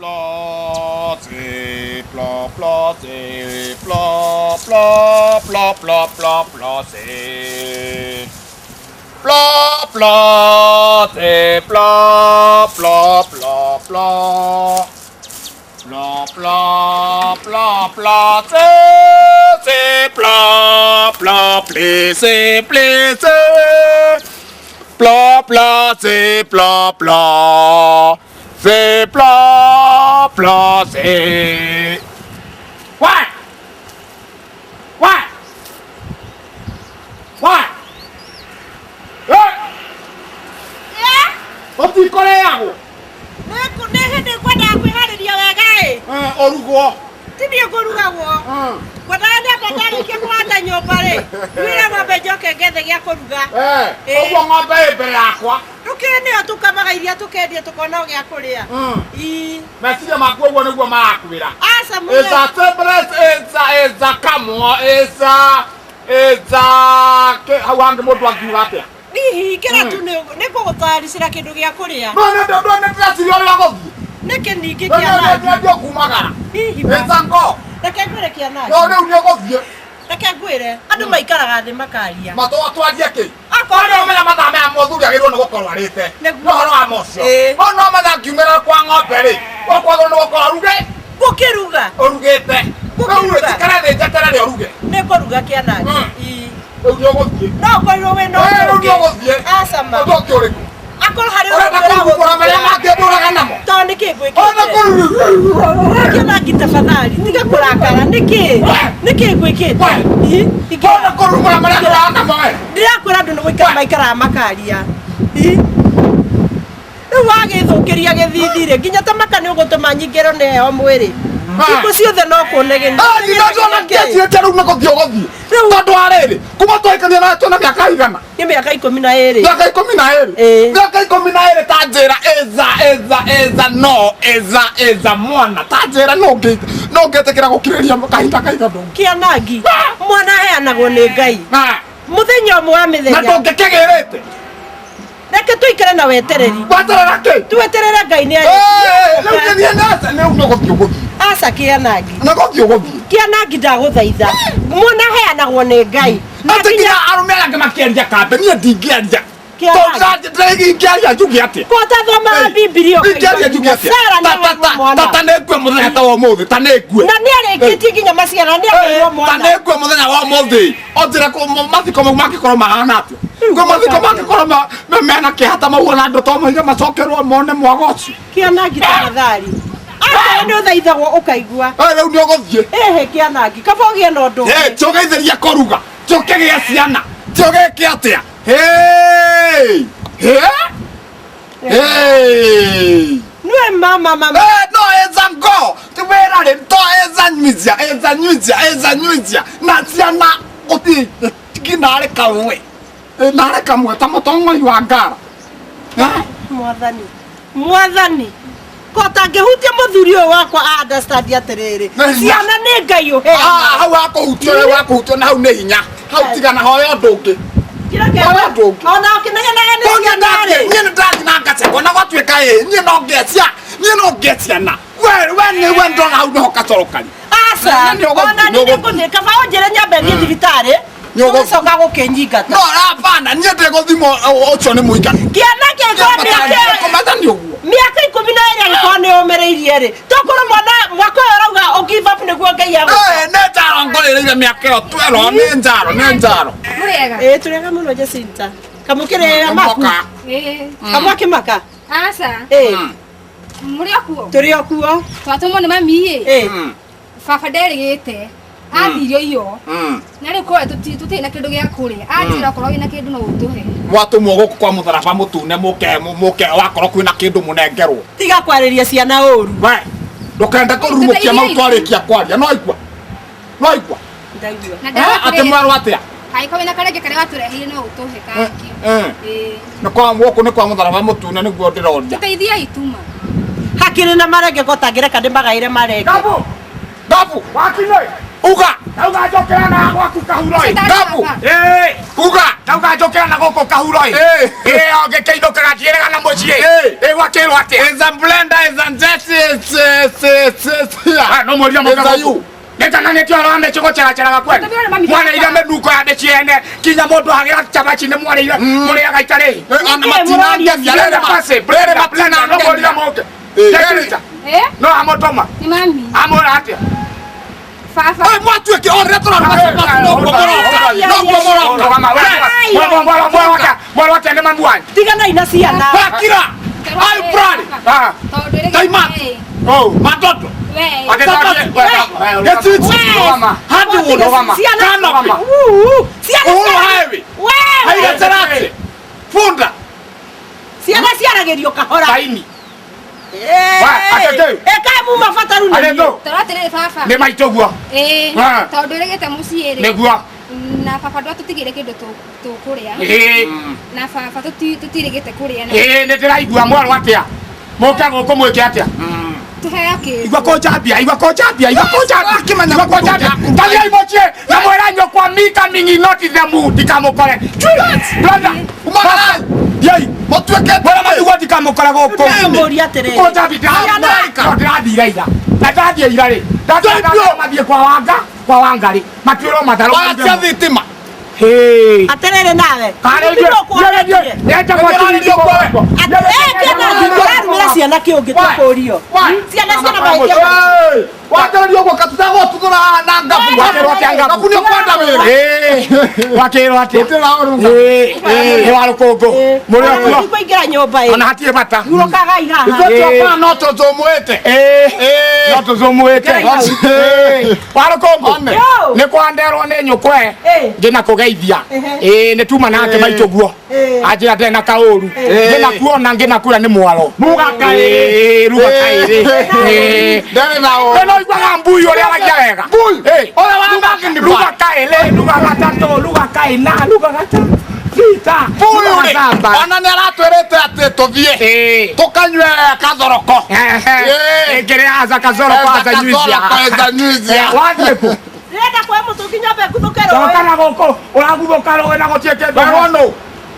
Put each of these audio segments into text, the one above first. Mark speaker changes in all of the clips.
Speaker 1: Pla, C, pla, pla, C, pla, pla, pla, pla, pla, pla, C. Pla, pla, C, pla, pla, pla, pla. Pla, pla, pla, pla, C, C, pla, pla, pli, C, pli, C. Pla, pla, C, pla, pla. C, pla, pla, C. Why? Why? Why? Hey! Ũtikũrĩagwo.
Speaker 2: Nĩ hĩndĩ ngwendaga kwĩharĩria wega ĩ.
Speaker 1: Ũrugwo.
Speaker 2: Ti niĩ ngũrugagwo. Ngwendaga nyambe ndarĩkia kũhanda nyũmba rĩ, ngwĩre ng'ombe njoke ngethe gĩa kũruga.
Speaker 1: Ũguo ng'ombe ĩ mbere yakwa.
Speaker 2: Ndũkĩũĩ nĩyo tũkamaga iria tũkendia tũkona o gĩa kũrĩa. Ii.
Speaker 1: Meciria maku ũguo nĩguo marakwĩra.
Speaker 2: Aca mũno.
Speaker 1: It's a tablet, it's a kamwa, it's a hau hangĩ mũndũ angiuga atĩa?
Speaker 2: Hihi kĩra tu nĩ ngũgũtayaricĩra kĩndũ gĩa kũrĩa.
Speaker 1: No nĩ ndĩ nĩ ndĩreciria ũrĩa gũthiĩ.
Speaker 2: Nĩkĩ ningĩ
Speaker 1: No nĩ
Speaker 2: kĩanangi?
Speaker 1: ndĩreciria kumagara.
Speaker 2: Hihi
Speaker 1: It's a ngo.
Speaker 2: Reke ngwĩre kĩanangi.
Speaker 1: No rĩu nĩ ũgũthiĩ.
Speaker 2: Reke ngwĩre andũ maikaraga thĩ makaria.
Speaker 1: Matũa twarie kĩ?
Speaker 2: Akorwo
Speaker 1: Nĩ ũmenya mathaa maya mũthuri agĩrĩirwo nĩ gũkorwo arĩte.
Speaker 2: Nĩguo.
Speaker 1: Nĩ ũhoro wa mocio.
Speaker 2: Ĩĩ.
Speaker 1: No no mathaa ngiumĩra kwa ng'ombe rĩ, ũkwagĩrĩirwo nĩ gũkorwo ũruge
Speaker 2: Ngũkĩruga.
Speaker 1: ũrugĩte. Rĩu
Speaker 2: Ngũkĩruga.
Speaker 1: njikare thĩ njeterere ũruge.
Speaker 2: Nĩ ngũruga kĩanangi. Ii.
Speaker 1: Rĩu nĩ ũgũthiĩ.
Speaker 2: No ũkorirwo wĩna
Speaker 1: Ĩĩ,
Speaker 2: ũndũ
Speaker 1: rĩu nĩ
Speaker 2: ũngĩ.
Speaker 1: ũgũthiĩ.
Speaker 2: Aca ma.
Speaker 1: Ũndũ ũngĩ ũrĩkũ?
Speaker 2: Akorwo harĩ
Speaker 1: Ũrenda
Speaker 2: ũndũ
Speaker 1: kũrugũra marĩa
Speaker 2: ũragũthumbũra.
Speaker 1: mangĩ ndũraga namo?
Speaker 2: Tondũ nĩkĩ
Speaker 1: Ũrenda
Speaker 2: ngwĩkĩte?
Speaker 1: kũrugũra.
Speaker 2: Kĩanangi tafadhali, tiga kũrakara. Nĩkĩ? Nĩkĩ ngwĩkĩte?
Speaker 1: We.
Speaker 2: Ii, ingĩra.
Speaker 1: Ũrenda kũrugũra marĩa ndũraga namo we?
Speaker 2: Ndĩrakwĩra andũ nĩ gũikara maikaraga makaria. Ii. Rĩu wagĩthũkĩria gĩthithi rĩ, nginya ta maka nĩ ũgũtũma nyingĩrwo nĩ heho mwĩrĩ. Thikũ ciothe no kũnegena.
Speaker 1: Ah, ndinacona rĩu nĩ gũthiĩ ũgũthiĩ. Tondũ wa rĩrĩ, kuma twahikania nawe twĩna mĩaka igana.
Speaker 2: Nĩ mĩaka 12.
Speaker 1: Mĩaka 12.
Speaker 2: Ĩĩ.
Speaker 1: Mĩaka 12 ta njĩra ĩza ĩza ĩza no ĩza ĩza mwana ta njĩra no ũngĩ no ũngĩtĩkĩra gũkirĩria kahinda kaigana ũguo.
Speaker 2: Kĩanangi, mwana aheanagwo nĩ Ngai.
Speaker 1: Ah,
Speaker 2: Mũthenya ũmwe wa
Speaker 1: na
Speaker 2: mĩthenya.
Speaker 1: ndũngĩkĩgĩrĩte.
Speaker 2: Reke tũikare na wetereri.
Speaker 1: Weterera kĩ?
Speaker 2: Tweterere Ngai nĩ
Speaker 1: Eh, rĩu
Speaker 2: arĩkia.
Speaker 1: ngĩthiĩ na rĩu nĩ gũthiĩ ũgũthiĩ.
Speaker 2: Aca kĩanangi.
Speaker 1: Nĩ gũthiĩ ũgũthiĩ.
Speaker 2: Kĩanangi ndagũthaitha. Mwana aheanagwo nĩ Ngai. Na
Speaker 1: Atĩ nginya arũme arĩa angĩ makĩaria kambĩ niĩ ndingĩaria.
Speaker 2: Kĩanangi.
Speaker 1: Tondũ ingĩaria njuge atĩa?
Speaker 2: Ko ũtathomaga Bibilia
Speaker 1: Ingĩaria njuge atĩa?
Speaker 2: Sara nĩ
Speaker 1: Ta- ta-
Speaker 2: aheirwo
Speaker 1: ta-
Speaker 2: mwana.
Speaker 1: ta- ta nĩ ngue mũthenya ta wa ũmũthĩ, ta nĩ ngue.
Speaker 2: Na nĩ arĩkĩtie nginya maciara nĩ aheirwo
Speaker 1: Ta
Speaker 2: mwana.
Speaker 1: nĩ ngue mũthenya wa ũmũthĩ. Ũnjĩre mathiko mau mangĩkorwo mahana atĩa? Kwĩ mathiko mangĩkorwo mena kĩeha ta mau ona andũ to moige macokerwo mone mwago ũcio.
Speaker 2: Kĩanangi tafadhali. Akorwo nĩ ũthaithagwo ũkaigua.
Speaker 1: Eh, rĩu nĩ ũgũthiĩ.
Speaker 2: Ĩhĩ kĩanangi, kaba ũgĩe na ũndũ ũngĩ.
Speaker 1: Eh, tiũgeithĩria kũruga, tiũkĩgĩa ciana, tiũgĩke atĩa? Hey! Hey! Hey!
Speaker 2: Nĩwe mama mama.
Speaker 1: Eh, no eza ngo ti wĩra rĩ to eza nyuithia eza nyuithia eza nyuithia na ciana gũtirĩ nginya arĩ kamwe Eh, narĩ kamwe ta mũtong'ori wa ngara Eh?
Speaker 2: Mwathani. Mwathani. Ko tangĩhutia mũthuri ũyũ wakwa a understand atĩrĩrĩ.
Speaker 1: Nĩ hinya.
Speaker 2: Ciana nĩ Ngai
Speaker 1: Ah,
Speaker 2: ũheanaga.
Speaker 1: hau hakũhutio rĩu hakũhutio na hau nĩ hinya hau tigana hoya ũndũ ũngĩ Hoya ũndũ ũngĩ.
Speaker 2: Ona ũkĩnegenaga nĩ
Speaker 1: Niĩ
Speaker 2: ciana rĩ.
Speaker 1: ndathiĩ- niĩ nĩ ndathiĩ na ngacekwo na gwatuĩka ĩ niĩ no ngecia niĩ no ngĩe ciana we we nĩ we ndona hau nĩho gacoro kari
Speaker 2: Aca.
Speaker 1: Nĩ ũgũthiĩ,
Speaker 2: Ona
Speaker 1: nĩ
Speaker 2: niĩ
Speaker 1: ũgũthiĩ.
Speaker 2: nĩngũthiĩ kaba ũnjĩre nyambe thiĩ thibitarĩ.
Speaker 1: Nĩ ũgũthiĩ.
Speaker 2: Tũgĩcoka gũkĩnyingata.
Speaker 1: no hapana niĩ ndĩgũthimwo ũcio nĩ mũiganu
Speaker 2: Kĩana kĩngĩkorwo mĩaka
Speaker 1: kũmata nĩ ũguo
Speaker 2: mĩaka 12 angĩkorwo nĩ ũmĩrĩirie rĩ tokorwo mwana mwaka ũyũ ũrauga ũ give up nĩguo Ngai agũka.
Speaker 1: Eh, nĩ njaro ngorĩrĩire mĩaka ĩyo twero nĩ njaro nĩ njaro
Speaker 3: Mũrĩega?
Speaker 2: Ĩĩ tũrĩega mũno Jacinta. Kamũkĩrĩra maku.
Speaker 1: Mũka.
Speaker 3: Ĩĩ.
Speaker 2: Kamwakĩmaka.
Speaker 3: Aca.
Speaker 2: Ĩĩ
Speaker 3: Mũrĩ o kuo?
Speaker 2: tũrĩ o kuo.
Speaker 3: Twatũmwo nĩ mami ĩ.
Speaker 2: Ĩĩ.
Speaker 3: Baba nderĩgĩte. Athire ũiyũ. Na rĩu kũrĩa tũtirĩ na kĩndũ gĩa kũrĩa. Anjĩra okorwo wĩna kĩndũ no ũtũhe.
Speaker 1: Mwatũmwo gũkũ kwa mũtharaba mũtune mũke mũke wakorwo kwĩna kĩndũ mũnengerwo.
Speaker 2: Tiga kwarĩria ciana ũru.
Speaker 1: We ndũkende kũrurumũkia mau twarĩkia kwaria no igua no igua.
Speaker 2: Ndaigua.
Speaker 3: Na
Speaker 1: Eh, atĩ mwerwo atĩa?
Speaker 3: Angĩkorwo wĩna karenge karĩa watũreheire no ũtũhe kangĩ.
Speaker 1: Eh,
Speaker 3: Ĩĩ.
Speaker 1: nĩ kwa gũkũ nĩ kwa mũtharaba mũtune nĩguo ndĩroria.
Speaker 3: Tũteithiei tuma.
Speaker 2: Hakĩrĩ na marenge ko tangĩreka ndĩmagaĩre marenge.
Speaker 1: Gabu Gabu
Speaker 4: Wakinoi.
Speaker 1: uga
Speaker 4: Ndauga njũkĩra na gwaku kahuroi.
Speaker 1: Gabu
Speaker 4: Ĩĩ.
Speaker 1: uga
Speaker 4: Ndauga njũkĩra na gũkũ kahuroi.
Speaker 1: Ĩĩ.
Speaker 4: Ĩĩ o ngĩkĩinũkaga ndiĩrĩga na mũciĩ.
Speaker 1: Ĩĩ.
Speaker 4: Ĩĩ gwakĩrwo atĩa?
Speaker 1: It's a blender, it's a jet, it's
Speaker 4: No mwĩrire mũke
Speaker 1: Ĩtha
Speaker 4: gũkũ.
Speaker 1: yu.
Speaker 4: Nĩngananĩtio ũhoro wa mĩciĩ gũceraceraga kwene.
Speaker 3: Tũtũmĩre mami
Speaker 4: Mwarĩire
Speaker 3: baba.
Speaker 4: mĩnungo ya mĩciĩ ene kinya mũndũ agĩra cabaci nĩ mwarĩire mũrĩaga itarĩ.
Speaker 1: Ona matinangenia
Speaker 4: Brenda Fassie, Brenda, Brenda, no mwĩrire mũke.
Speaker 1: Eh.
Speaker 4: Jekirita,
Speaker 3: Eh?
Speaker 4: no amũtũma.
Speaker 3: Nĩ mami.
Speaker 4: Amwĩra atĩa?
Speaker 3: Baba.
Speaker 1: Mwatuĩke o rĩrĩa tũraruga cabaci noguo mũroka noguo mũroka.
Speaker 4: Rũgama, mwaro wake nĩ mamu wanyu.
Speaker 2: Tiganai na ciana.
Speaker 1: Wakira ai brali
Speaker 4: Ah.
Speaker 3: Tondũ rĩrĩ-
Speaker 1: Taima.
Speaker 3: Eh,
Speaker 4: Oh.
Speaker 1: matoto
Speaker 3: we.
Speaker 4: Ate-
Speaker 1: Gĩtiti.
Speaker 4: Rũgama.
Speaker 1: Hadi
Speaker 4: Rũgama.
Speaker 2: Ciana.
Speaker 1: Canopy.
Speaker 2: Uu, Ciana.
Speaker 1: Uhuru
Speaker 2: ciana-
Speaker 1: Highway.
Speaker 2: Wewe.
Speaker 1: Haile Selassie. Funda.
Speaker 2: Ciana ciaragĩrio kahora.
Speaker 4: Taini.
Speaker 2: Eh.
Speaker 4: Wa, atete.
Speaker 2: Ĩkaĩ muma bataru na
Speaker 4: Arĩ
Speaker 2: niĩ.
Speaker 4: thũ.
Speaker 3: Toro atĩrĩrĩ baba.
Speaker 4: Nĩ maitũ guo.
Speaker 3: Ĩĩ.
Speaker 4: Ah.
Speaker 3: Tondũ ĩrĩgĩte mũciĩ rĩ.
Speaker 4: Nĩguo.
Speaker 3: Na baba ndwatũtigĩire kĩndũ tũkũrĩa.
Speaker 4: Ĩĩ.
Speaker 3: Na baba tũtirĩgĩte kũrĩa na
Speaker 4: Ĩĩ nĩ ndĩraigua mwaro atĩa. Mũke gũkũ mwĩke atĩa.
Speaker 3: tũheo kĩndũ.
Speaker 4: Igua kũnjambia, igua kũnjambia, igua kũnjambia.
Speaker 1: Akĩmenya
Speaker 4: Igua kũnjambia. Tathiai mũciĩ na mwĩra nyũkwa me coming in not the mood ndikamũkore. Brother,
Speaker 1: Umagarai.
Speaker 4: thiai.
Speaker 1: Mũtuĩke
Speaker 4: Mwĩra mathiguo ndikamũkore gũkũ.
Speaker 2: Ndĩramũria atĩrĩrĩ.
Speaker 4: Kũnjambia
Speaker 2: Ciana.
Speaker 4: ndĩrathire ira. Na ndathiĩ ira rĩ. Ndathiĩ mathiĩ kwa wanga, kwa wangarĩ. Matuĩrwo matharũ.
Speaker 1: Waya cia thitima.
Speaker 4: Hĩ.
Speaker 2: Atĩrĩrĩ nawe.
Speaker 4: Karĩ
Speaker 2: Nĩ ũkwarĩtie. Ũrarumĩra ciana kĩũngĩ tũkũrio. Ciana ciana mahĩtia.
Speaker 1: Watarĩrio ũguo katutagũtuthũra haha na ngabu.
Speaker 4: Wakĩrwo atĩa ngabu?
Speaker 1: Ngabu nĩ ũkwenda wĩra.
Speaker 4: Wakĩrwo atĩa?
Speaker 1: Gũtirĩ
Speaker 4: Ĩ wa rũkũngũ. Mũrĩ
Speaker 2: Ona
Speaker 4: okuo.
Speaker 2: mũtikũingĩra nyũmba ĩ.
Speaker 4: Ona hatirĩ bata.
Speaker 2: Hurũkagai haha.
Speaker 1: Ithuĩ tuokaga no tũthũmũĩte.
Speaker 4: No tũthũmũĩte. Wa rũkũngũ.
Speaker 1: One.
Speaker 2: Yo.
Speaker 4: Nĩ kwanderwo nĩ nyũkwe.
Speaker 2: Ĩ.
Speaker 4: Ngĩna kũgeithia.
Speaker 2: Ehe.
Speaker 4: Ĩ nĩ tuma nake maitũ guo.
Speaker 2: Ĩ.
Speaker 4: Anjĩra ndarĩ na kaũru. Ngĩna kuona ngĩna kura nĩ mwaro.
Speaker 1: Ruga kaĩrĩ.
Speaker 4: Ĩ, ruga kaĩrĩ. Ĩ.
Speaker 1: Ndarĩ na ũru.
Speaker 4: We no iguaga mbui ũrĩa aragia wega.
Speaker 1: Mbui?
Speaker 4: Ĩ.
Speaker 1: Ũrĩa wa magnify.
Speaker 4: Ruga kaĩrĩ, ruga gatatũ, ruga kaĩna, ruga gatatũ. Sita.
Speaker 1: Mbui
Speaker 4: ruga
Speaker 1: rĩ,
Speaker 4: gathamba.
Speaker 1: ona nĩ aratwĩrĩte atĩ tũthiĩ
Speaker 4: Ĩ.
Speaker 1: tũkanyue kathoroko.
Speaker 4: Ehe. Ĩngĩrĩa aza kazoro kwa aza nyuizia.
Speaker 1: Kazoroko eza nyuizia.
Speaker 4: Wathiĩ kũ?
Speaker 2: Ndĩrenda kuoya mũtũngi nyambe nguthũke rũĩ.
Speaker 4: Coka na gũkũ ũraguthũka rũĩ na gũtirĩ kĩndũ.
Speaker 1: Werwo nũ?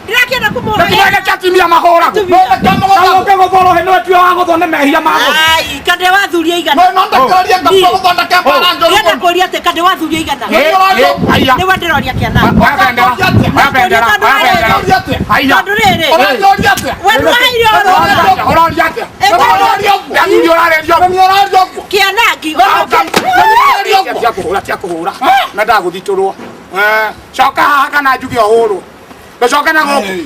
Speaker 2: Ndĩrakĩenda kũmũhe.
Speaker 4: Nĩkĩmwene kĩa atumia mahũragwo.
Speaker 2: Atumia.
Speaker 4: Ũke gũthwo rũhĩ nĩwe tiwe wa gũthwo nĩ mehia ma gũthwo.
Speaker 2: Ai, kandĩ wathuria igana.
Speaker 1: No ndekererie ngabu gũthondeka mbara njũru
Speaker 2: Ndĩrenda
Speaker 1: mũno.
Speaker 2: kũria atĩ kandĩ wathuria igana.
Speaker 4: Ĩ, ĩ, aya.
Speaker 2: Nĩwe ndĩroria kĩana.
Speaker 4: Oya bendera, oya bendera, oya bendera.
Speaker 1: Ũranjũria atĩa?
Speaker 4: Aya.
Speaker 2: Tondũ rĩrĩ.
Speaker 1: Ũranjũria atĩa?
Speaker 2: We ndwaheire ũhoro.
Speaker 4: Ũroria atĩa?
Speaker 2: Ũroria
Speaker 1: ũguo.
Speaker 4: Nĩ athuri ũrarĩria ũguo.
Speaker 1: Nĩ ũraria ũguo.
Speaker 2: Kĩanangi.
Speaker 1: Nĩ ũraria ũguo.
Speaker 4: Tia kũhũra, tia kũhũra. Na ndagũthitũrwo. Coka haha kana njuge ũhũrwo. Ndũcoke na gũkũ.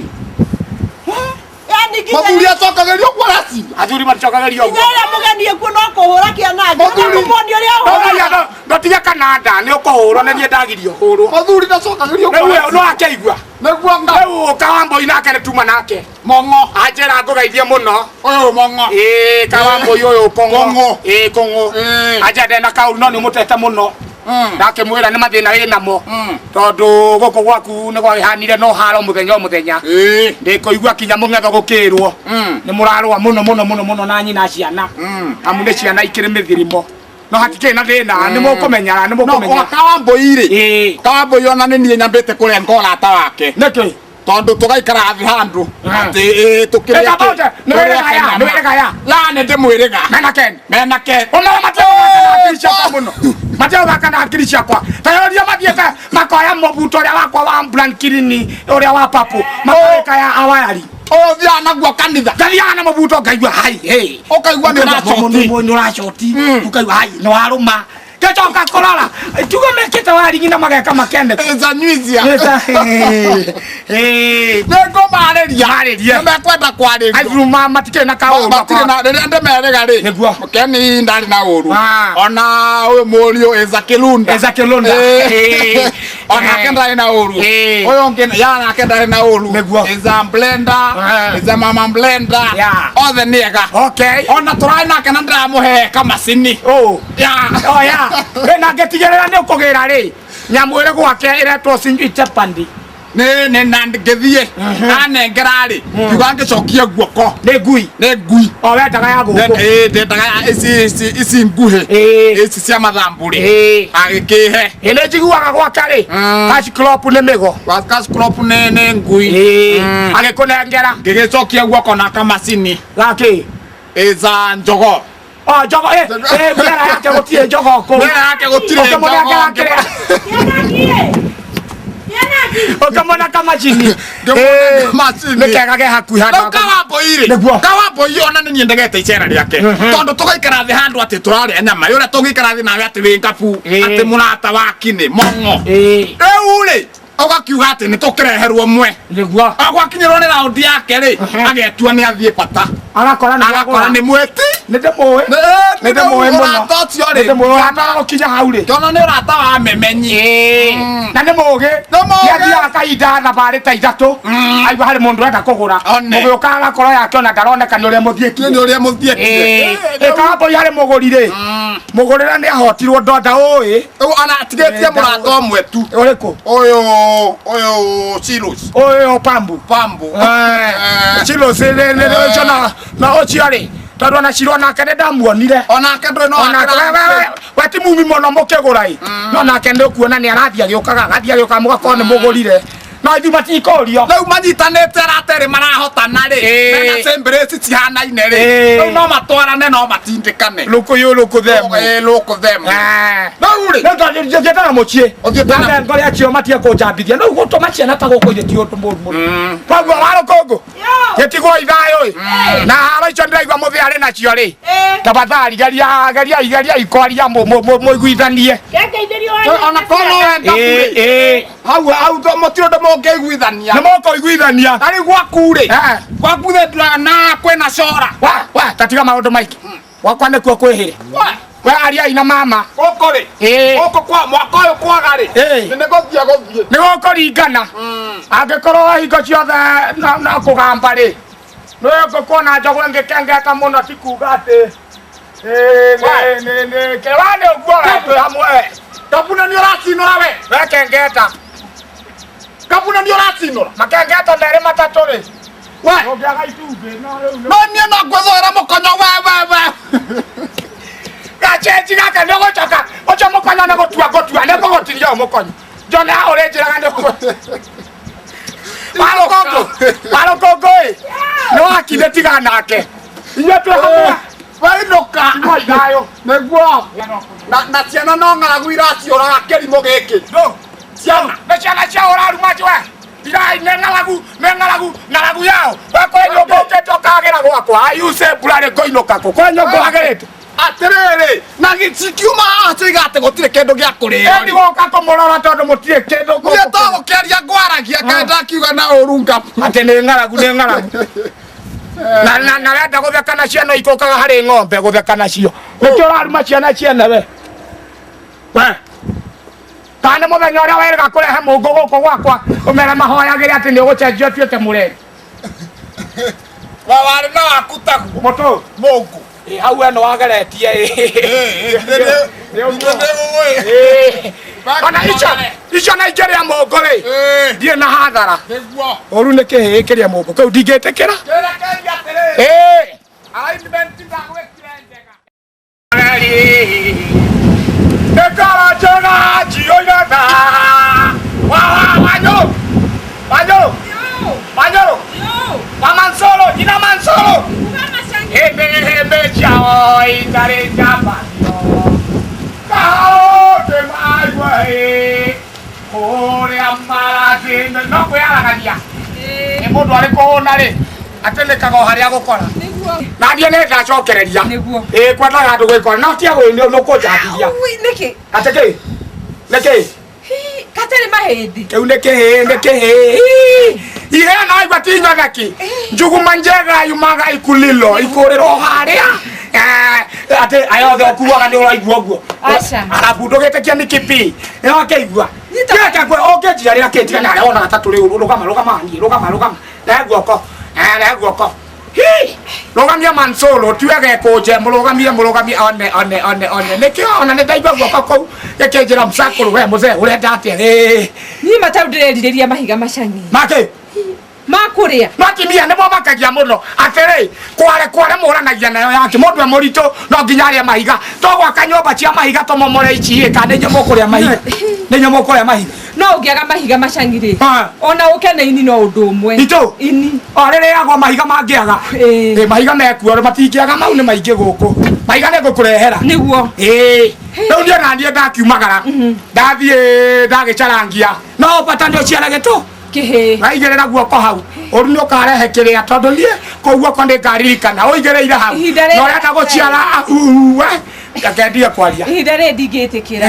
Speaker 2: Yaani nginya
Speaker 1: Mũthuri acokagĩrio ũguo araciria.
Speaker 4: Athuri maticokagĩrio
Speaker 2: nginya
Speaker 4: ũguo.
Speaker 2: ũrĩa mũgeni ekuo no kũhũra kĩanangi.
Speaker 1: Mũthuri.
Speaker 2: Ũkũmuonia ũrĩa
Speaker 4: Ndũgaria,
Speaker 2: ũhũraga.
Speaker 4: ndũtige kananda nĩ ũkũhũrwo nĩ niĩ ndagirio hũrwo.
Speaker 1: Mũthuri ndacokagĩrio ũguo
Speaker 4: Rĩu
Speaker 1: araciria.
Speaker 4: no akeigua.
Speaker 1: Nĩguo nga.
Speaker 4: Rĩu Kawambui nake nĩ tuma nake.
Speaker 1: Mong'o.
Speaker 4: Anjĩra ngũgeithie mũno.
Speaker 1: Ũyũ mong'o.
Speaker 4: Ĩĩ Kawambui ũyũ kũng'ũ.
Speaker 1: Kũng'ũ.
Speaker 4: Ĩĩ kũng'ũ.
Speaker 1: Ĩĩ.
Speaker 4: Anjĩra ndena kaũru no nĩ ũmũtete mũno. Ndakĩmwĩra nĩ mathĩna wĩ namo. Tondũ gũkũ gwaku nĩ gwakĩhanire no haro mũthenya o mũthenya.
Speaker 1: Ĩĩ.
Speaker 4: Ndĩkũigua kinya mũng'etho gũkĩrwo. Nĩ mũrarũa mũno mũno mũno mũno na nyina ciana. Amu nĩ ciana ikĩrĩ mĩthirimo. No hatikĩrĩ na thĩna nĩ mũkũmenyana nĩ
Speaker 1: No
Speaker 4: mũkũmenyana.
Speaker 1: kwa Kawambui rĩ.
Speaker 4: Ĩĩ.
Speaker 1: Kawambui ona nĩ niĩ nyambĩte kũrenga ũrata wake.
Speaker 4: Nĩkĩ?
Speaker 1: Tondũ tũgaikara thĩ handũ atĩ ĩĩ tũkĩrĩa
Speaker 4: Ĩka bote, nĩ wĩrĩga ya, nĩ wĩrĩga ya.
Speaker 1: La nĩ ndĩmwĩrĩga.
Speaker 4: Mena Ken.
Speaker 1: Mena Ken.
Speaker 4: Ona matiagũthaka na hakiri ciakwa mũno. Matiagũthaka na hakiri ciakwa. Ta yoria mathiĩte makoya mũbuto ũrĩa wakwa wa Blankini ũrĩa wa papu makawĩka ya awayari.
Speaker 1: Ũyũ ũthiaga naguo kanitha.
Speaker 4: Ngathiaga na mũbuto ngaigua hai hey.
Speaker 1: Ũkaigua nĩ ũracoti.
Speaker 4: Nĩ ũracoti. Ũkaigua hai nĩ warũma. Ngĩcoka kũrora tuge mekĩte waringi na mageka makene.
Speaker 1: Ĩza nyuizia.
Speaker 4: Nĩ
Speaker 1: Nĩ ngũmarĩria.
Speaker 4: Marĩrie.
Speaker 1: Nĩ mekwenda kwarĩrio.
Speaker 4: Aithuruma matikĩrĩ na kaũru.
Speaker 1: Matirĩ na rĩrĩa ndĩmerĩga rĩ.
Speaker 4: Nĩguo.
Speaker 1: Keni ndarĩ na ũru.
Speaker 4: Ah.
Speaker 1: Ona ũyũ mũriũ Ĩza Kĩlunda.
Speaker 4: Eza Kĩlunda.
Speaker 1: Ĩĩ.
Speaker 4: Ĩĩ.
Speaker 1: Onake ndarĩ na ũru.
Speaker 4: Ĩĩ.
Speaker 1: Ũyũ ũngĩ ya nake ndarĩ na ũru.
Speaker 4: Nĩguo.
Speaker 1: Ĩza Blender.
Speaker 4: Ah.
Speaker 1: Ĩza Mama Blender.
Speaker 4: Yeah.
Speaker 1: Othe nĩ ega.
Speaker 4: Okay.
Speaker 1: Ona tũrarĩ nake na ndĩramũhe kamacini.
Speaker 4: Oh.
Speaker 1: Ya.
Speaker 4: Oh ya. Ĩ na ngĩtigĩrĩra nĩ ũkũgĩra rĩ. Nyamũ ĩrĩ gwake ĩretwo sijui chapandi.
Speaker 1: Nĩ nĩ na ngĩthiĩ anengera rĩ ngiuga ngĩcokie guoko
Speaker 4: Nĩ ngui.
Speaker 1: nĩ ngui.
Speaker 4: O wendaga ya gũkũ.
Speaker 1: Ĩĩ ndendaga ici ici ici nguhĩ
Speaker 4: Ĩĩ.
Speaker 1: ici cia mathambũrĩ
Speaker 4: Ĩĩ.
Speaker 1: agĩkĩhe
Speaker 4: Ĩ nĩ njiguaga gwake rĩ. Cash crop nĩ mĩgo.
Speaker 1: cash crop nĩ nĩ ngui.
Speaker 4: Ĩĩ. Agĩkũnengera.
Speaker 1: Ngĩgĩcokia guoko na kamacini
Speaker 4: Gakĩ.
Speaker 1: ĩza njogo.
Speaker 4: O njogo ĩ ĩ mĩera yake gũtirĩ njogo kũu.
Speaker 1: Mĩera yake gũtirĩ
Speaker 4: Ũkĩmũnengera
Speaker 1: njogo.
Speaker 4: kĩrĩa
Speaker 2: Kĩanangi.
Speaker 4: ũkĩmũne kamacini.
Speaker 1: Ngĩmũne kamacini.
Speaker 4: Nĩ kega ke hakuhĩ handũ
Speaker 1: Rĩu
Speaker 4: ha-
Speaker 1: kawambũi rĩ
Speaker 4: Nĩguo.
Speaker 1: kawambũi ona nĩ niĩ ndegete icera rĩake tondũ tũgaikara thĩ handũ atĩ tũrarĩa nyama ũrĩa tũngĩikara thĩ nawe atĩ wĩ ngabu
Speaker 4: Ĩĩ.
Speaker 1: atĩ mũrata wa kinĩ mong'o
Speaker 4: Ĩĩ.
Speaker 1: rĩu rĩ ũgakiuga atĩ nĩ tũkĩreherwo mwe
Speaker 4: Nĩguo.
Speaker 1: agwakinyĩrwo nĩ raundi yake rĩ agetua nĩ athiĩ bata
Speaker 4: Agakora nĩ
Speaker 1: agakora nĩ mwĩti
Speaker 4: Nĩ ndĩmũĩ. Nĩ ndĩmũĩ mũno.
Speaker 1: ũrata ũcio
Speaker 4: Nĩ
Speaker 1: rĩ
Speaker 4: ndĩmũĩ ũrata wa gũkinya hau rĩ.
Speaker 1: kĩona nĩ ũrata wa memenyi
Speaker 4: Na nĩ mũũgĩ.
Speaker 1: Nĩ mũũgĩ.
Speaker 4: Nĩ athiaga kahinda thabarĩ ta ithatũ. Aigua harĩ mũndũ ũrenda kũgũra.
Speaker 1: One.
Speaker 4: Mũgĩũka agakora yake ona ndaroneka nĩ ũrĩa mũthiĩkie.
Speaker 1: nĩ ũrĩa mũthiĩtie
Speaker 4: Ĩkawambũi harĩ mũgũri rĩ. Mũgũrĩra nĩ ahotirwo ndonda ũĩ.
Speaker 1: Rĩu ona atigĩtie mũrata ũmwe tu
Speaker 4: Ũrĩkũ?
Speaker 1: ũyũ ũyũ Silos
Speaker 4: Ũyũ pambu.
Speaker 1: Pambo
Speaker 4: Ciro ũcio na ũcio rĩ tondũ ona Ciro nake nĩ ndamuonire.
Speaker 1: onake ndũrĩ no
Speaker 4: Onake we ti mumi mũno mũkĩgũra ĩ. No nake nĩ ũkuona nĩ arathiĩ agĩũkaga agathiĩ agĩũkaga mũgakorwo nĩ mũgũrire. No ithuĩ matikũrio.
Speaker 1: rĩu manyitanĩte arata erĩ marahotana rĩ
Speaker 4: Ĩĩ.
Speaker 1: mena sembreci cihanaine rĩ
Speaker 4: Ĩĩ.
Speaker 1: rĩu no matwarane no matindĩkane
Speaker 4: Lũkũyũ lũkũthemu.
Speaker 1: Ĩĩ, lũkũthemu rĩu rĩ
Speaker 4: Rĩu na mũciĩ.
Speaker 1: Ũthiĩte na-
Speaker 4: Na ngore acio matige kũnjambithia. Rĩu gũtũma ciana ta gũkũ ithe ti ũndũ mũũru mũno. Koguo warũkũngũ. Gĩtigwo ithayũ ĩ. Na haro icio ndĩraigua mũthĩ arĩ nacio rĩ.
Speaker 2: Ĩĩ.
Speaker 4: Tafadhali geria geria geria ikwaria mũiguithanie.
Speaker 2: Kengeithĩrio wanyu.
Speaker 1: ona korwo no wenda
Speaker 4: Ĩĩ, ĩĩ.
Speaker 1: hau hau mũtirĩ ũndũ mũngĩiguithania
Speaker 4: Nĩ mũkũiguithania.
Speaker 1: na rĩu gwaku rĩ
Speaker 4: Eh.
Speaker 1: gwaku thenduraga na kwĩna cora
Speaker 4: Wa wa tatiga maũndũ maingĩ. Gwakwa nĩkuo kwĩhĩre. We ariai na mama.
Speaker 1: gũkũ rĩ
Speaker 4: Ĩĩ.
Speaker 1: gũkũ kwa mwaka ũyũ kwaga rĩ
Speaker 4: Ĩĩ.
Speaker 1: nĩ gũthiĩ gũthiĩ
Speaker 4: Nĩ gũkũringana. Angĩkorwo hingo ciothe no kũgamba rĩ. Nĩ ngũkuona njogu ĩngĩkengeka mũno ti kuga atĩ ĩĩ, nĩ kĩwa nĩ ũguo we twĩ hamwe.
Speaker 1: kabuna nĩ ũracinũra we
Speaker 4: We kengeta.
Speaker 1: kabuna nĩ ũracinũra
Speaker 4: Makengeta merĩ matatũ rĩ.
Speaker 1: we
Speaker 4: Ũngĩaga itumbĩ no rĩu nĩ
Speaker 1: no niĩ no ngwĩthũĩra mũkonyo we we we
Speaker 4: gachenji gaka nĩ ũgũcoka ũcio mũkonyo nĩ gũtua ngũtua nĩ ngũgũtinia ũyũ mũkonyo njone haha ũrĩnjĩraga nĩ warũkũngũ warũkũngũ ĩ nĩ wakinde tiga nake inyuĩ twĩ hamwe
Speaker 1: wainũka
Speaker 4: tigwo ithayũ
Speaker 1: nĩguo na na ciana no ng'aragu iraciũraga kĩrimũ gĩkĩ
Speaker 4: ciana nĩ ciana cia ũraruma we tigai nĩ ng'aragu nĩ ng'aragu ng'aragu yao we kwĩ nyũmba ũkĩte ũkagĩra gwakwa ayuse mbura rĩ ngũinũka kũ kwĩ nyũmba wagĩrĩte
Speaker 1: atĩrĩrĩ na cikiuma haha ciiga atĩ gũtirĩ kĩndũ gĩa kũrĩo
Speaker 4: ĩndi gũka kũmũrora tondũ mũtirĩ kĩndũ
Speaker 1: niĩ to gũkĩaria ngwaragia kaĩ ndakiuga na ũru ngabu
Speaker 4: atĩ nĩ ng'aragu nĩ ng'aragu na na na wenda gũtheka na ciana ikũkaga harĩ ng'ombe gũtheka nacio nĩkĩo ũraruma ciana ciene we we kana nĩ mũthenya ũrĩa werĩga kũrehe mũngũ gũkũ gwakwa ũmere mahoyagĩre atĩ nĩ ũgũcenjia ũtuĩke mũreri
Speaker 1: wa warĩ na waku taguo
Speaker 4: mũtũ
Speaker 1: mũngũ
Speaker 4: ĩ, hau we nĩ wageretie ĩ.
Speaker 1: nĩ
Speaker 4: Ĩ. Ona icio icio na ingĩrĩa mũngũ rĩ ndiĩ na hathara
Speaker 1: nĩguo
Speaker 4: ũru nĩ kĩhĩĩ kĩrĩa mũngũ kĩu ndingĩtĩkĩra
Speaker 1: kĩrekeria atĩrĩrĩ
Speaker 4: ĩ
Speaker 1: alignment ndagwĩkire njega
Speaker 4: Ngoro njega njiyũire tha. Wa wa Wanyũrũ. Wanyũrũ. Wanyũrũ. Wa Mansolo, jina Mansolo. Hĩmbĩ hĩmbĩ ciao itarĩ njambanio. Kaũndĩ maigua ĩ, kũrĩa marathiĩ no kwĩyaragania. Nĩ mũndũ arĩ kũhũna rĩ, atĩnĩkaga o harĩa agũkora. Na niĩ nĩ ndacokereria.
Speaker 3: Nĩguo.
Speaker 4: Ĩ kwendaga andũ gwĩkora no tia gwĩ nĩ ũkũnjambithia.
Speaker 2: Ui, nĩkĩ?
Speaker 4: Atĩ kĩ? Nĩ kĩ?
Speaker 2: Hi, katarĩ mahĩndĩ.
Speaker 4: Kĩu nĩ kĩhĩĩ nĩ kĩhĩĩ. Iheo no igua ti nyoneki. Njuguma njega yumaga ikulilo ikũrĩrwo harĩa. Eh, atĩ aya othe ũkuaga nĩ ũraigua ũguo.
Speaker 3: Aca.
Speaker 4: Arabu ndũgĩtĩkia nĩ kĩpi. Nĩ wakĩigua.
Speaker 2: Nyita.
Speaker 4: Kĩreke ngwe ũngĩnjiarĩra kĩ tiga narĩa wona gatatũ rĩu rũgama rũgama niĩ rũgama rũgama. Rehe guoko. Eh, rehe guoko. Hi! Rũgamia Mansolo tiwe gekũnje mũrũgamie mũrũgamie one one one one nĩkĩo ona nĩ ndaigua guoko kũu gĩkĩnjĩra mũcakũrũ we mũzee ũrenda atĩa ĩĩ
Speaker 2: Niĩ matau ndĩrerirĩria mahiga macangi.
Speaker 4: makĩ
Speaker 2: Ma kũrĩa.
Speaker 4: no atumia nĩmo makagia mũno atĩrĩ kware kware mũranagia nayo yake mũndũ e mũritũ no nginya arĩe mahiga togwaka nyũmba cia mahiga tũmomore ici ĩ kana nĩ inyuĩ mũkũrĩa mahiga nĩ inyuĩ mũkũrĩa mahiga
Speaker 5: No ũngĩaga mahiga macangi rĩ.
Speaker 4: Ah.
Speaker 5: Ona ũke na ini no ũndũ ũmwe.
Speaker 4: Itũ.
Speaker 5: Ini.
Speaker 4: O rĩrĩagwo mahiga mangĩaga.
Speaker 5: Ĩĩ.
Speaker 4: Ĩ mahiga mekuo matingĩaga mau nĩ maingĩ gũkũ. Mahiga nĩ ngũkũrehera.
Speaker 5: Nĩguo.
Speaker 4: Ĩĩ. Rĩu niĩ ona niĩ ndakiumagara. Ndathiĩ ndagĩcarangia. No bata nĩ ũciare gĩtũ.
Speaker 5: Kĩhĩĩ.
Speaker 4: Waigĩrĩra guoko hau. Ũru nĩ ũkarehe kĩrĩa tondũ niĩ kũu guoko nĩ ngaririkana. Ũigĩrĩire hau.
Speaker 5: Ihinda rĩrĩ-
Speaker 4: Na ũrenda gũciara ahuwe. Reke ndige kwaria.
Speaker 5: Ihinda rĩrĩ ndingĩtĩkĩra.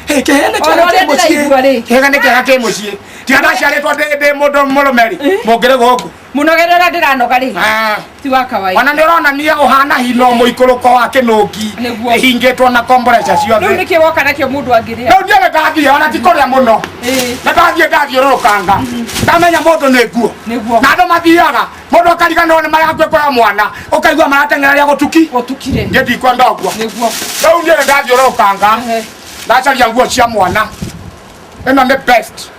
Speaker 4: Kĩhĩĩ nĩ
Speaker 5: Ona
Speaker 4: kĩega
Speaker 5: ũrĩa
Speaker 4: kĩ mũciĩ.
Speaker 5: ndĩraigua rĩ.
Speaker 4: Kĩhĩĩ nĩ kĩega kĩ mũciĩ. Tiga ndaciarĩtwo ndĩ mũndũ mũrũme rĩ. Mũngĩrĩ gũkũ.
Speaker 5: Mũnogere ũrĩa ndĩranoga rĩ.
Speaker 4: Ah.
Speaker 5: Ti wa kawaida.
Speaker 4: Ona nĩ ũronania ũhana hino mũikũrũko wa kĩnũngi
Speaker 5: Nĩguo.
Speaker 4: ĩhingĩtwo na komboreca
Speaker 5: Rĩu
Speaker 4: ciothe.
Speaker 5: nĩkĩ woka nakĩo mũndũ angĩrĩa?
Speaker 4: Rĩu niĩ nĩ ndathiĩ ona ti kũrĩa mũno.
Speaker 5: Ĩĩ.
Speaker 4: Nĩ ndathiĩ ndathiũrũrũkanga. Ndamenya mũndũ nĩ nguo.
Speaker 5: Nĩguo.
Speaker 4: Na andũ mathiaga mũndũ akariganĩrwo nĩ marĩa hakuhĩ kũrĩa mwana ũkaigua marateng'era rĩa gũtuki.
Speaker 5: Gũtukire.
Speaker 4: Niĩ ndikwenda ũguo.
Speaker 5: Nĩguo.
Speaker 4: Rĩu niĩ nĩ ndathiũrũrũkanga.
Speaker 5: Ehe.
Speaker 4: Ndacaria nguo cia mwana. Ĩno nĩ best.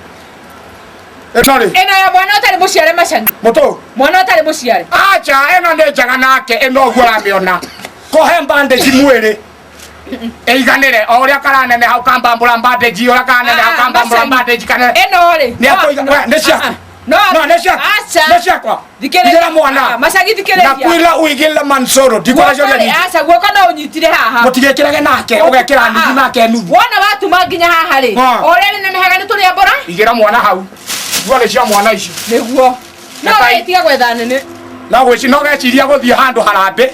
Speaker 4: Ĩno rĩ.
Speaker 5: Ĩno ya mwana ũtarĩ mũciare macangi.
Speaker 4: Mũtũ.
Speaker 5: Mwana ũtarĩ mũciare.
Speaker 4: Acha ĩno nĩ njega nake ĩno ũguo ũramĩona. Kũhe bandage mwĩrĩ. Ĩiganĩre o ũrĩa karaneneha ũkambambũra bandage ũrĩa karaneneha
Speaker 5: Ah,
Speaker 4: ũkambambũra
Speaker 5: Macangi.
Speaker 4: bandage kana
Speaker 5: Ĩno rĩ.
Speaker 4: Nĩ akũiga we nĩ ciaku.
Speaker 5: No.
Speaker 4: No nĩ ciaku.
Speaker 5: Acha.
Speaker 4: Nĩ ciakwa.
Speaker 5: Thikĩrĩria.
Speaker 4: Igĩra mwana.
Speaker 5: Ah, Macangi
Speaker 4: Na
Speaker 5: thikĩrĩria.
Speaker 4: kwĩra ũigĩrĩre mansoro ndikũracoria
Speaker 5: Guoko rĩ,
Speaker 4: nyingĩ.
Speaker 5: aca guoko no ũnyitire haha.
Speaker 4: Mũtigekĩrage nake ũgekĩra nuthu nake nuthu.
Speaker 5: Wona watuma nginya haha rĩ.
Speaker 4: Ah.
Speaker 5: O ũrĩa rĩnenehaga nĩ tũrĩambũra?
Speaker 4: Igĩra mwana hau. Nguo nĩ cia mwana ici.
Speaker 5: Nĩguo. No
Speaker 4: Rekai.
Speaker 5: we tiga gwetha nene.
Speaker 4: No gwĩci no geciria gũthiĩ handũ harambĩ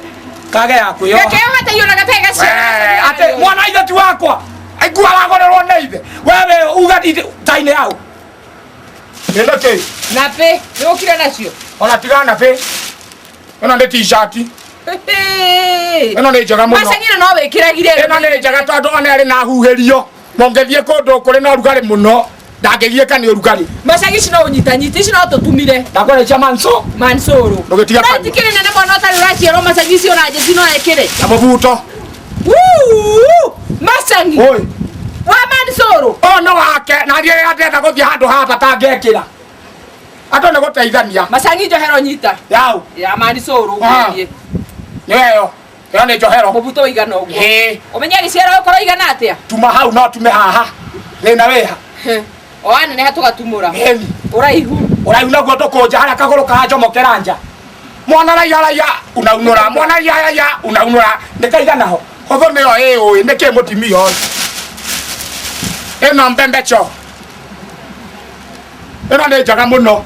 Speaker 4: kage ya kwĩyoha.
Speaker 5: Geke yohete ona gatarĩ gaciare.
Speaker 4: Ate mwana ithe ti wakwa nguo aragũrĩrwo nĩ ithe wewe uga tainĩ yau ĩno kĩ
Speaker 5: Napĩ, nĩ ũkire nacio.
Speaker 4: ona tiga nabĩ ĩno nĩ t-shirt ĩno nĩ njega mũno
Speaker 5: Macangi no wĩkĩragire.
Speaker 4: ĩno nĩ njega tondũ ona ĩrĩ na huhĩrio mũngĩthiĩ kũndũ kũrĩ na ũrugarĩ mũno ndangĩgiĩka nĩ ũrugarĩ
Speaker 5: Macangi ici no ũnyitanyite, ici no tũtumire.
Speaker 4: ndakwĩra cia manso
Speaker 5: Mansoro.
Speaker 4: Ndũgĩtiga
Speaker 5: No
Speaker 4: kanua.
Speaker 5: itikĩrĩ nene mwana ũtarĩ ũraciarwo macangi icio ona njeci no ekĩre.
Speaker 4: na mũbuto
Speaker 5: Wuu! Macangi.
Speaker 4: oi
Speaker 5: Wa Mansoro.
Speaker 4: ũyũ nĩ wake na niĩ rĩrĩa ndĩrenda gũthiĩ handũ ha bata ngekĩra andũ nĩ gũteithania
Speaker 5: Macangi njohero nyita.
Speaker 4: yau
Speaker 5: Ya Mansoro
Speaker 4: Ah.
Speaker 5: ũgũthiĩ.
Speaker 4: nĩ ĩyo ĩyo nĩ njohero
Speaker 5: Mũbuto ũigana ũguo.
Speaker 4: Ĩĩ.
Speaker 5: Ũmenye gĩciaro ũkorwo igana atĩa?
Speaker 4: tuma hau no tume haha thĩna wĩha
Speaker 5: O waneneha tũgatumũra.
Speaker 4: ĩni
Speaker 5: Ũraihu.
Speaker 4: ũraihu naguo ndũkũnja harĩa kagũrũ karanjomokera nja mwana raiya raiya unaunũra mwana raiya raiya unaunũra nĩkaigana ho hũthũ nĩyo ĩũĩ nĩkĩ mũtimia ũyũ ĩno mbembeco ĩno nĩ njega mũno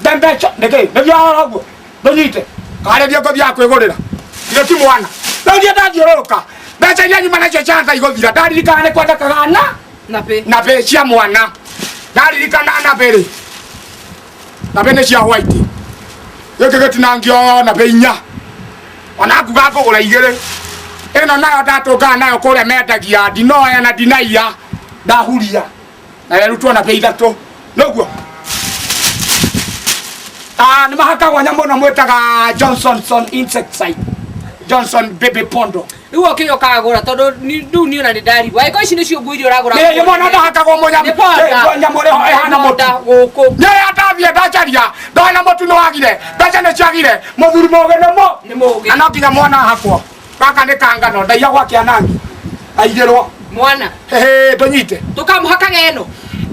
Speaker 4: mbembeco nĩkĩ nĩguo horo ũguo ndũnyite karĩrie ngũthiaga kwĩgũrĩra ithĩ ti mwana rĩu niĩ ndathiũrũrũka mbeca iria nyuma nacio cianza igũthira ndaririkana nĩ kwendekaga na
Speaker 5: Napĩ.
Speaker 4: nabĩ cia mwana ndaririkana nabĩ rĩ nabĩ nĩ cia white gĩkĩ gĩtinangio nabĩ inya ona nguga ngũgũra igĩrĩ ĩno nayo ndatũngana nayo kũrĩa mendagia ndinoya na ndinaiya ndahuria na yerutwo nabĩ ithatũ nĩguo Ah, nĩ mahakagwo nyamũ ĩno mwĩtaga Johnsonson insecticide Johnson baby pondo
Speaker 5: Rĩu ũkĩrĩa ũkagũra tondũ rĩu niĩ ona nĩ ndarigwo. Angĩkorwo ici nĩcio nguo iria ũragũra.
Speaker 4: nĩ mwana ndahakagwo mũnyamũ
Speaker 5: Nĩ ponda.
Speaker 4: nyamũ ĩrĩa ĩhana mũtu
Speaker 5: Ponda gũkũ.
Speaker 4: nä ndathiä ndacaria ndona må tu nä wagire mbeca nä ciagire må thuri må gä nä må
Speaker 5: Nĩ mũũgĩ.
Speaker 4: na no nginya mwana hakwo gaka nä kangano ndaiya gwake anangi aigä rwo
Speaker 5: Mwana.
Speaker 4: ndå nyite
Speaker 5: Tũkamũhakaga ĩno.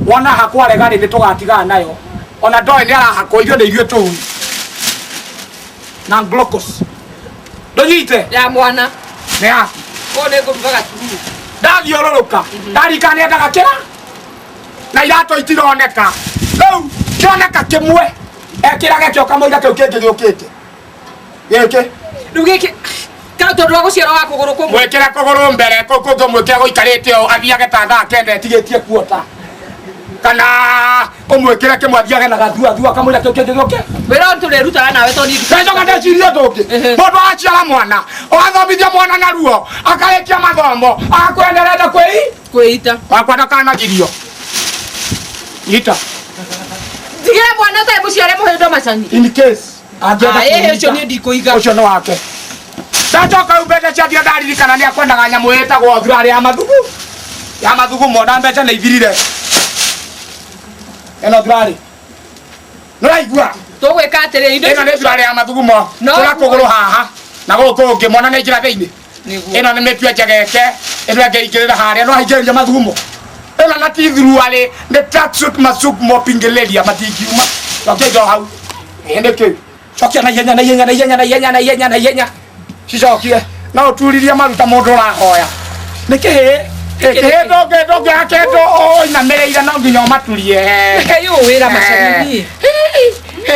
Speaker 4: wona hakwo arega rä nä tå gatigana nayo ona ndoä nä arahakwo ithuä nä ithuä tå na glucose ndå nyite
Speaker 5: Ya mwana.
Speaker 4: nä yaku
Speaker 5: Kũũ nĩ ngũruga gatururu.
Speaker 4: ndathiũrũrũka ndarikana nĩ endaga kĩra na iratũ itironeka rĩu kĩoneka kĩmwe ekĩrage kĩo kamũira kĩu kĩngĩ gĩũkĩte gĩkĩ
Speaker 5: Rĩu gĩkĩ kana tondũ wa gũciarwo wa kũgũrũ kũmwe.
Speaker 4: mwĩkĩre kũgũrũ mbere kũu kũngĩ ũmwĩkĩre gũikarĩte ũũ athiage ta thaa kenda ĩtigĩtie kuota kana ũmwĩkĩre kĩmwe athiage na gathuathua kamũira kĩu kĩngĩ gĩũke
Speaker 5: Wĩra ũyũ tũrĩrutaga nawe tondũ niĩ
Speaker 4: ndacoka ndeciria ũndũ ũngĩ
Speaker 5: Ehe.
Speaker 4: mũndũ aciara mwana ũgathomithia mwana na ruo akarĩkia mathomo agakwĩra nĩarenda kwĩi
Speaker 5: kwĩita.
Speaker 4: wakwa ndakanagirio nyita
Speaker 5: Ndigĩra mwana ũtarĩ mũciare mũhĩndo macangi.
Speaker 4: in case angĩenda
Speaker 5: Ah, ĩhĩ
Speaker 4: kũnyita,
Speaker 5: ũcio niĩ ndikũiga.
Speaker 4: ũcio nĩ wake ndacoka rĩu mbeca ciathira ndaririkana nĩ akwendaga nyamũ ĩtagwo thurarĩ ya mathugu ya mathugumo na mbeca nĩ ithirire ĩno thurarĩ nĩũraigua
Speaker 5: Tũgwĩka atĩrĩ indo
Speaker 4: ĩno nĩ thurarĩ ya mathugumo
Speaker 5: No.
Speaker 4: tũra kũgũrũ haha na gũkũ ũngĩ mwana nĩ aingĩra thĩinĩ
Speaker 5: Nĩguo.
Speaker 4: ĩno nĩ mĩtue njegeke ĩno ĩngĩ ingĩrĩra harĩa no aingĩrĩria mathugumo Ĩno na ti thuruarĩ nĩ tracksuit masuk mopingĩrĩria matingiuma. Cokia indo hau. Ĩ nĩ kĩ? Cokia na ihenya na ihenya na ihenya na ihenya na ihenya na ihenya. Cicokie. No ũturirie maruta mũndũ ũrahoya. Nĩ kĩhĩ? Kĩhĩ ndũngĩoya kĩndũ ũinamĩrĩire no nginya ũmaturie.
Speaker 5: Reke yũ wĩra macani niĩ.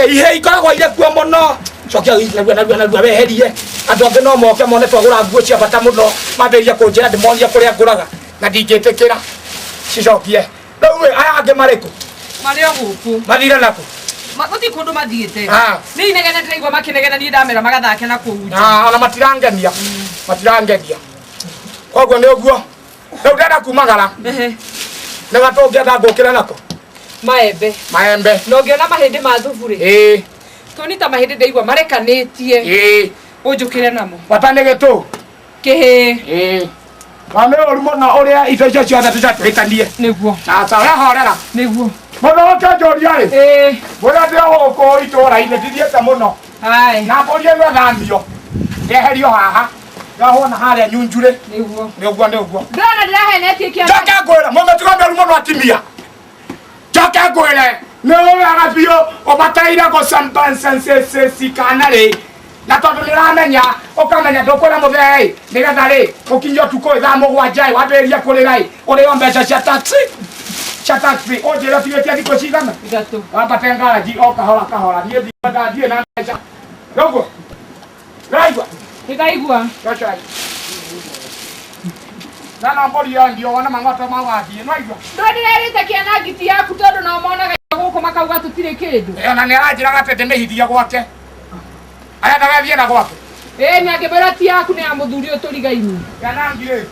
Speaker 4: Ihe ikoragwo irĩ kuo mũno. Cokia narua narua narua weherie. Andũ angĩ no moke mone twagũra nguo cia bata mũno mambĩrĩrie kũnjĩra ndĩmonie kũrĩa ngũraga na ndingĩtĩkĩra. Cicokie. Rĩu ĩ, aya angĩ marĩ kũ?
Speaker 5: Marĩ o gũkũ.
Speaker 4: Mathire nakũ?
Speaker 5: Gũtirĩ kũndũ mathiĩte.
Speaker 4: Ah.
Speaker 5: Nĩ inegene ndĩraigua makĩnegena niĩ ndamera magathake na kũu nja.
Speaker 4: Ah, ona matirangenia. Matirangenia. Koguo nĩ ũguo. Rĩu ndĩrenda kumagara.
Speaker 5: Ehe.
Speaker 4: Nĩ gatũngĩenda ngũkĩre nako.
Speaker 5: Maembe.
Speaker 4: Maembe.
Speaker 5: Na ũngĩona mahĩndĩ ma thubu rĩ.
Speaker 4: Ĩĩ.
Speaker 5: Toni ta mahĩndĩ ndaigua marekanĩtie.
Speaker 4: Ĩĩ.
Speaker 5: Ũnjũkĩre namo.
Speaker 4: Bata nĩ gĩtũ.
Speaker 5: Kĩhĩ.
Speaker 4: Ĩĩ. Na nĩ ũru mũno ũrĩa indo icio ciothe tũcatũhĩtanie.
Speaker 5: Nĩguo.
Speaker 4: Aca ũrahorera.
Speaker 5: Nĩguo.
Speaker 4: Mũndũ ũkĩnjũria rĩ.
Speaker 5: Ĩĩ.
Speaker 4: Bũrĩa ndĩ gũkũ itũũra-inĩ ndithiĩte mũno.
Speaker 5: Hai.
Speaker 4: Na mbũri ĩno ĩthamio. Yeherio haha. Yahwo na harĩa nyunjurĩ.
Speaker 5: Nĩguo.
Speaker 4: Nĩ ũguo nĩ ũguo.
Speaker 3: Ndona ndĩrahenetie kĩama.
Speaker 4: Njoke ngwĩre mũmĩtugo mĩũru mũno atimia. Njoke ngwĩre nĩ wega biũ ũbataire gũcambancancecikana rĩ na tondũ nĩ ũramenya ũkamenya ndũkwĩra mũthee ĩ nĩgetha rĩ ũkinye ũtukũ ĩ thaa mũgwanja ĩ wambĩrĩrie kũrĩra ĩ ũrĩo mbeca cia taxi cia taxi ũnjĩre ũtigĩtie thikũ cigana
Speaker 5: Ithatũ.
Speaker 4: wambate ngaraji o kahora kahora niĩ ndikwenda ndirĩ na mbeca noguo ũraigua
Speaker 5: Nĩndaigua.
Speaker 4: Gacai. Na na mbũri yendio wona mang'oto mawathiĩ nĩwaigua
Speaker 5: Ndũĩ ndĩrerĩte kĩana ngiti yaku tondũ nao monaga gũkũ makauga tũtirĩ kĩndũ.
Speaker 4: Ĩ, ona nĩ aranjĩraga atĩ ndĩmĩhithie gwake arendaga ĩthiĩ na gwake
Speaker 5: Ĩĩ nĩ angĩmwĩra ti yaku nĩ ya mũthuri ũyũ tũrigainie.
Speaker 4: kĩanangi rĩ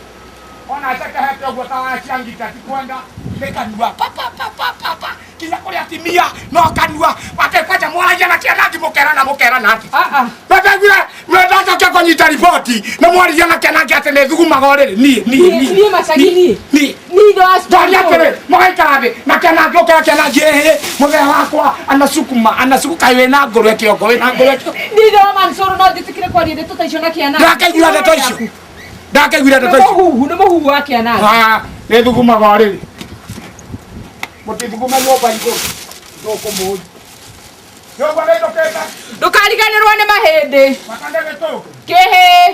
Speaker 4: ona acekehete ũguo ta wacia ngita ti kwenda nĩ kanua pa pa pa pa pa pa kinya kũrĩ atimia no kanua atĩ kwanja mwaragia na kĩanangi mũkerana mũkerana atĩ
Speaker 5: Ah ah.
Speaker 4: Ndandaiguire ndandacokia kũnyita riboti nĩ mwaririe na kĩanangi atĩ nĩ thugumaga ũrĩrĩ niĩ niĩ
Speaker 5: Niĩ niĩ macagi niĩ.
Speaker 4: niĩ
Speaker 5: Niĩ ithe wa
Speaker 4: Ndoria atĩrĩ mũgaikara thĩ na kĩanangi ũkera kĩanangi ĩhĩ mũthee wakwa anasukuma anasuku kaĩ wĩna ngũrwe kĩongo wĩna ngũrwe kĩongo
Speaker 5: Niĩ ithe wa Mansuru no njĩtĩkĩre kwaria ndeto ta icio na kĩanangi.
Speaker 4: Ndakaiguire ndeto icio ndakaiguire
Speaker 5: Nĩ
Speaker 4: ndeto icio
Speaker 5: mũhuhu nĩ mũhuhu wa kĩanangi.
Speaker 4: Ah, nĩ thugumaga ũrĩrĩ mũtithugume nyũmba igũrũ ndũkũmũĩ nĩũguo nĩndũkĩte
Speaker 5: Ndũkariganĩrwo nĩ mahĩndĩ.
Speaker 4: bata nĩ gĩtũngũ
Speaker 5: Kĩhĩ.